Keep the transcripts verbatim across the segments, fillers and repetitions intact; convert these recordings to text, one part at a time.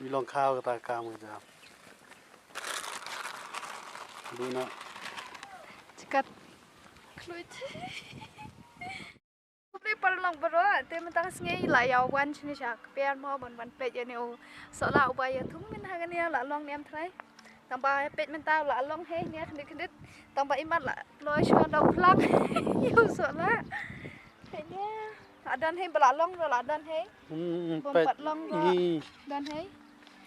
Long khaw kata kam ka jam. Duna. Chikat. Kluit. Kumne paralok baroh, te mynta ka sngi la ïa wan shane sha kper mo ban wan peit ïa ne u sohla uba ïa thung mynta ha kane la long ne em trai. Tang ba peit mynta la long hei ne khyndiat khyndiat. Tang ba imat la loi shuwa da u phlang ïa u sohla. Peit ne la don hei ba la long la don hei. Hmm, bom peit pat long ba ni. Don hei.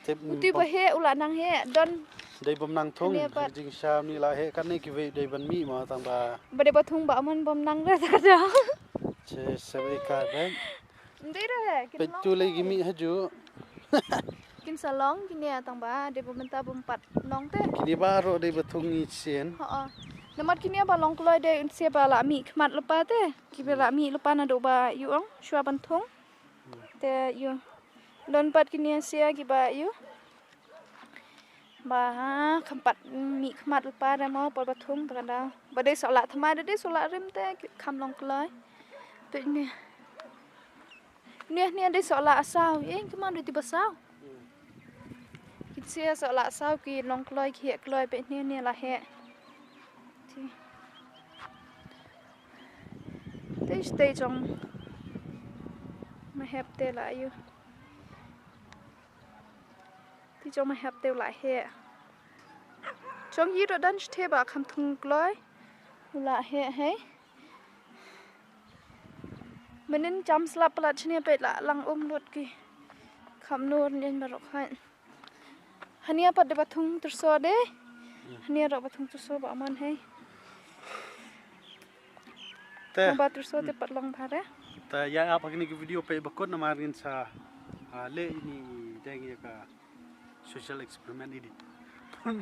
Tip. Uti ba heh u la nang heh don. Dei bym nang thung. Kane pat. Jingsham ni la heh kane kiwei dei ban mih ma tang ba. Ba dei ba thung ba aman bym nang re ta ka dei. Che sep ika dei. Ndei re. Peit tu lei ki mih haju. Kin sa long kine tang ba dei ba mynta bym pat long te. Kine baroh dei ba thung ngi sien. Ho. Namar kine ba long kloi dei un sia ba la mih khmat lypa te. Ki ba la mih lypa naduh ba ïu ong shuwa ban thung. Te ïu don pat kine sia kiba ïu ba kham pat mih khmat lypa re mo por ba thung ta ka daw ba dei sohla thymmai dei sohla rim te kham long kloi. Peit ne ne ne dei sohla a saw ïeng ki ma dei ti ba saw. Ki sia sohla a saw ki long kloi ki heh kloi peit ne ne la heh. Ti. Te sdei jong ma hep te la ïu. Te jong ma hep te la heh. Jong ïi doh dan sdei ba kham thung kloi. La heh hei. Mynnin jam slap palat shane peit la lang um lut ki. Kham nur nyen baroh khan. Hania pat de ba thung tyrso de. Hania rok ba thung tyrso ba man hei. Te. Ba tyrso te pat long bha re. Te ïa ap ha kine ki video peit ba kut namar ngin sa, ah, leh ini deng ïa ka social experiment ini.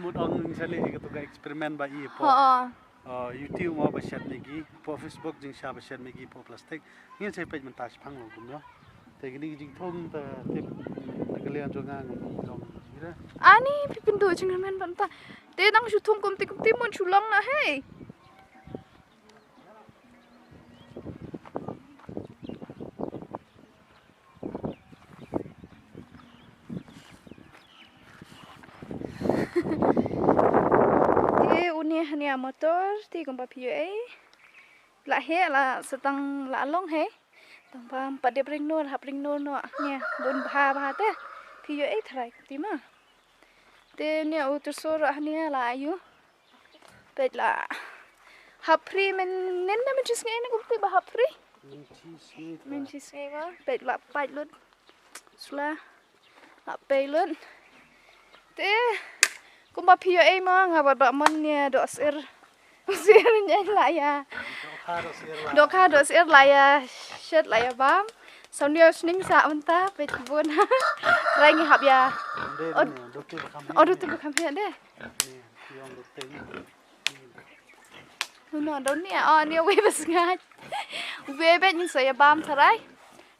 Mut ong ngin sa leh ïa ka tu ka experiment ba i po. Ha. Ah, YouTube mo ba shet Maggi, po Facebook jingshah ba shet Maggi, po plastik. Ngin sa peit mynta shipang long kumno. Te kine ki jingthung te tip na ka liang jong nga ngam long ira. Ani phi pynduh jingmen mynta. Te nang shu thung kumti kumti mon shu long na hei. Te une hania motor te kumba phi ïohi. La heh la sa tang la long hei. Tang pam pat dep ring nur hap ring nur noh ne bun bha bha te. Phi ïohi tharai ti ma. Te ne u tyrso rah ne la ïu. Peit la. Hap free men nen na men chi sngi ne kumti ba hap free. Men chi sngi. Men chi sngi ba peit la pait lut. Sula. La peit lut. Te kumba phi ïohi ma nga bad ba mon ne doh sir. Sir ne la ïa. Dohkha doh sir la ïa. Shet la ïa bam. Saw ne sning sa mynta peit bun. Rai ngi hap ïa. Odu tu ba kham heh de. No, don ne, oh, ne wei bas ngai. Wei bet ni saya bam tharai.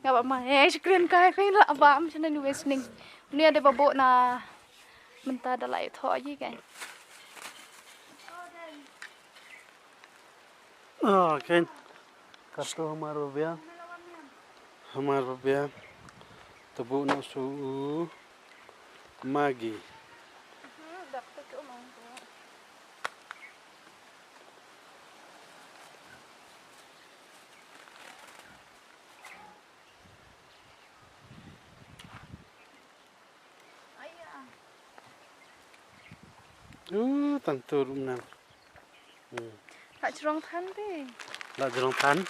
Nga ba ma, eh, screen kai kai la bam chana ni wei sning. Ne de ba bo na mynta da lai tho yi kai. Ah, ken. Kato hamar babia. Hamar babia. Tabu na su Maggi. Uh, tang tur um nang. Hmm. La jrong than te. La jrong than.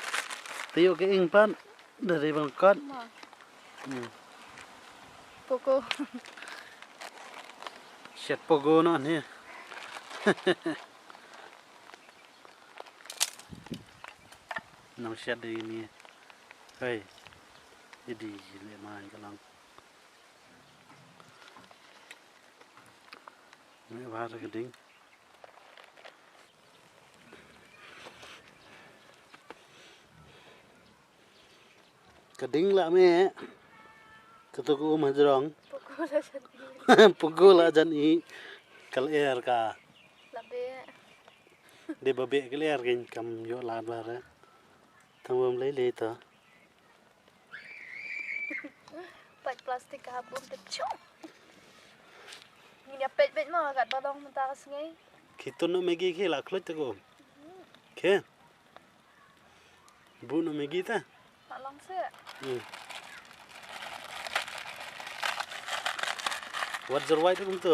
Te ïoh ka ing pat. Da dei bang kot. Ma. Hmm. Poko. Shet poko no ne. Nang shet dei ni. Hei. Idi le man ka lang. Meh bha ka ding. Ka ding la meh. Ka tu ka um hajrong. Pukul la jan i. Pukul la jan i. Kal er ka. La beh. De ba beh kal er kin kam yo la ba re. Tang bam lei lei to. Pat plastik ka hap um te chung. Peit peit mo kat ba long mynta ka sngi. Ki tun noh Maggi ki la khluit te ko. Ke. Buh noh Maggi te. Ka long se. Hmm. Wat jyrwai te kumtu.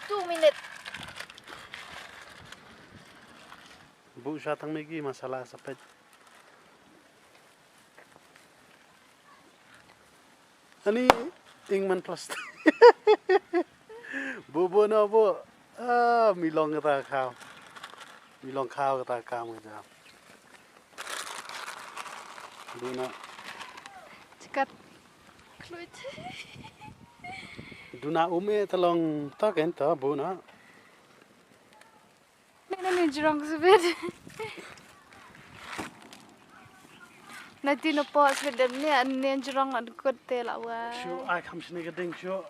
Two minute. Buh sha tang Maggi masala sa peit. Ani ing man plastik. Buh buh noh buh. Ah, mi long kata ka kam. Mi long kata ka kam ka jam. Buh noh. Chikat. Khluit. Duna um e ta long ta ken ta buh noh. Ni ni ni jrong sbit. Na ti na po sbit dem ni an ni jrong an kut te la wa. Shu ai kham shini ka ding shu.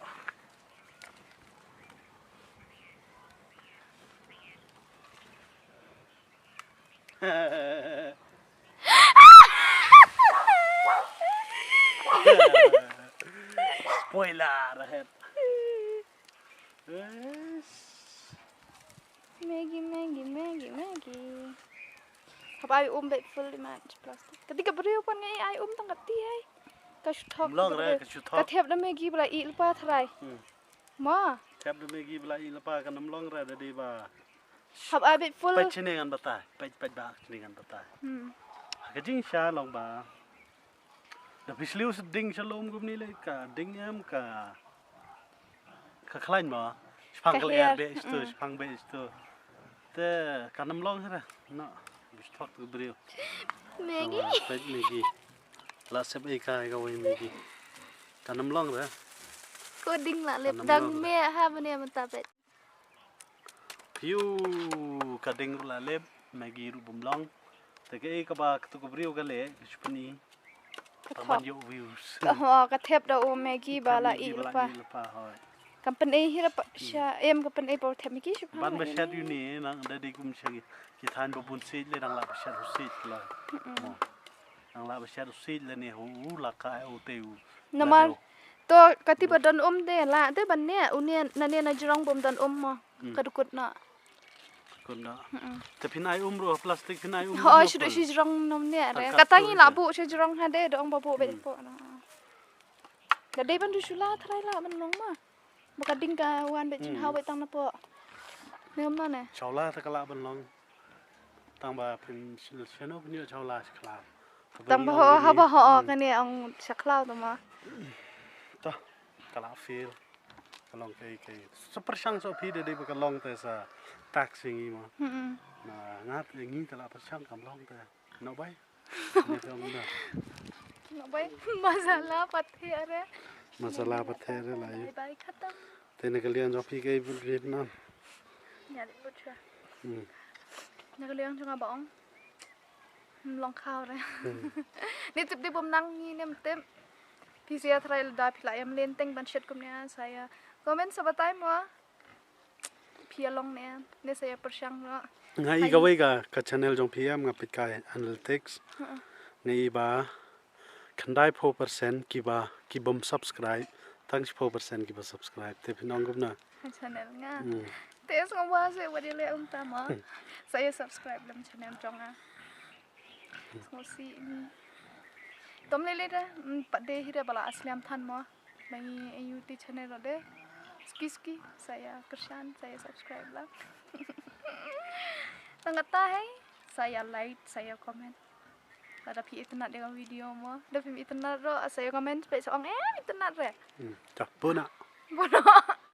Spoiler ahead. Yes. Maggi, Maggi, Maggi, Maggi. Hap ai um bad full di man plastik. Kati ka briew pan ngai ai um tang kati ai. Ka shu thok. Mlong re, ka shu thok. Ka thep da Maggi bala i lepa tharai. Hmm. Ma. Thep da Maggi bala i lepa ka nam long re da di ba. Hap ai bad full. Peit chini ngan batai. Peit peit ba chini ngan batai. Hmm. Ha ka jing sha long ba. Da phi sliu sa ding sha lum kumni le ka ding em ka ka khlaiñ mo. Shipang ka lyer be istu, shipang be istu. Te ka nam long hera. No. Bish thok tu briew. Maggi. Peit Maggi. La sep ei ka ka wei Maggi. Ka nam long re. Ko ding la lep dang me ha bane mata peit. Phew, ka ding ruh la lep, Maggi ruh bym long. Te kaei kaba katu ka briew ka leh, ka shu pyni. Ka ban ïoh views. Ka ho, ka thep da u Maggi ba la i lepa. Ka pyni hi da pa sha em ka pyni ba u thep Maggi shu. Ban ba shet uni nang da dei kum sha ki than ba bun sej le nang la ba shet u sej la. Nang la ba shet u sej le ne hu la ka u te u. Namar to kati ba don um de la de ban ne u ne na ne na jrong bym don um mo. Ka dukut na. Kunda. Te phin ai um ruh plastik phin ai um. Ho shu shi jrong nom ne re. Ka tangi la bu shi jrong ha de dong ba bu be po na. Ka dei ban du shula tharai la ban long ma. Ba ka ding ka wan be chin ha be tang na po. Ne ma ne. Chawla ta ka la ban long. Tang ba phin shil shano phin yo chawla shi klam. Tang ba ho ha ba ho ka ne ong shi klam ta ma. Ta ka la feel. Ka long kai kai. Sa pyrshang so phi de de ba ka long te sa tax ngi ma. Hmm. Na ngat ngi ta la pyrshang kam long te. No bai. Ni ka ong da. No bai. Masala pathe are. Masala pathe are la yu. Bai khatam. Te ne ka lian jo phi kai bul ri na. Ya de bul cha. Hmm. Ne ka lian jo nga ba ong. Long khaw re. Ni tip di bom nang ni nem tip. Phi sia tharai da phi la em len teng ban shet kum ne sa ya. Comment sa batai mo. Phi ya long ne ne sa ya pyrshang ro. Nga i kawei ka ka channel jong phi em nga pit kai analytics. Nga i ba khyndai phew percent kiba ki bom subscribe tang phew percent kiba subscribe te phi nong gum na. Channel nga. Te es ngam wa se wa de le um ta ma. Sa ya subscribe lem channel jong nga. Smo si ni. Tom le le da pat de hi da bala asliam than mo. Mangi ayu ti channel de. Ski ski sa ya kershan sa ya subscribe la. Nang kata hai sa ya like sa ya comment. Lada phi itynnad de video mo. Da phi itynnad ro sa ya comment pe sa ong eh itynnad re. Hmm. Dah bona. Bona.